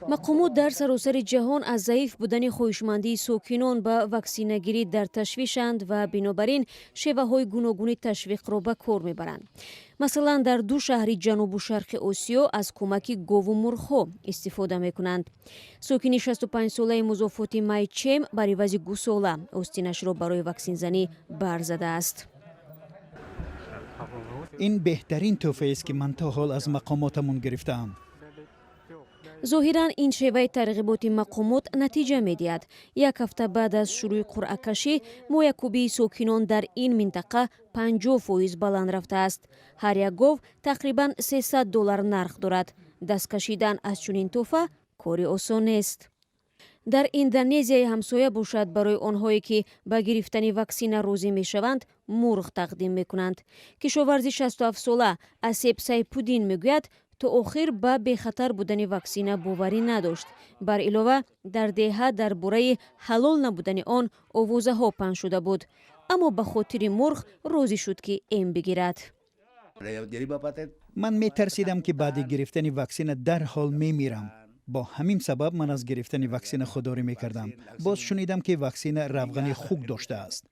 Мақомот дар саросари ҷаҳон аз заиф будани хоҳишмандии сокинон ба ваксинагирӣ дар ташвишанд ва бинобар ин шеваҳои гуногуни ташвиқро ба кор мебаранд. Масалан, дар ду шаҳри ҷанубу шарқи Осиё аз кӯмаки гову мурғҳо истифода мекунанд. Сокини 65-солаи музофоти Майчем бар ивази гусола остинашро барои ваксинзанӣ бар задааст. Ин беҳтарин тӯҳфаест, ки ман то ҳол аз мақомотамон гирифтаам. Зоҳиран, ин шеваи тарғиботи мақомот натиҷа медиҳад. Як ҳафта баъд аз шурӯъи қуръакашӣ моякӯбии сокинон дар ин минтақа 50% баланд рафтааст. Ҳар як гов тақрибан 300 доллар нарх дорад. Даст кашидан аз чунин тӯҳфа кори осон нест. Дар Индонезияи ҳамсоя бошад, барои онҳое, ки ба гирифтани ваксина розӣ мешаванд, мурғ тақдим мекунанд. Кишоварзи 67-сола Асеб Сайпудин мегӯяд, то охир ба бехатар будани ваксина боварӣ надошт. Бар илова, дар деҳа дар бораи ҳалол набудани он овозаҳо паҳн шуда буд, аммо ба хотири мурғ розӣ шуд, ки эм бигирад. Ман метарсидам, ки баъди гирифтани ваксина дарҳол мемирам. Бо ҳамин сабаб ман аз гирифтани ваксина худдорӣ мекардам. Боз шунидам, ки ваксина равғани хук доштааст.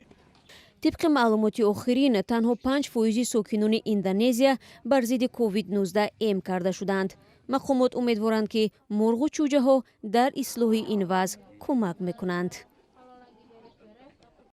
Тибқи маълумоти охирин, танҳо 5 фоизи сокинони Индонезия бар зидди COVID-19 эм карда шуданд. Мақомот умедворанд, ки мурғу чӯҷаҳо дар ислоҳи ин вазъ кӯмак мекунанд.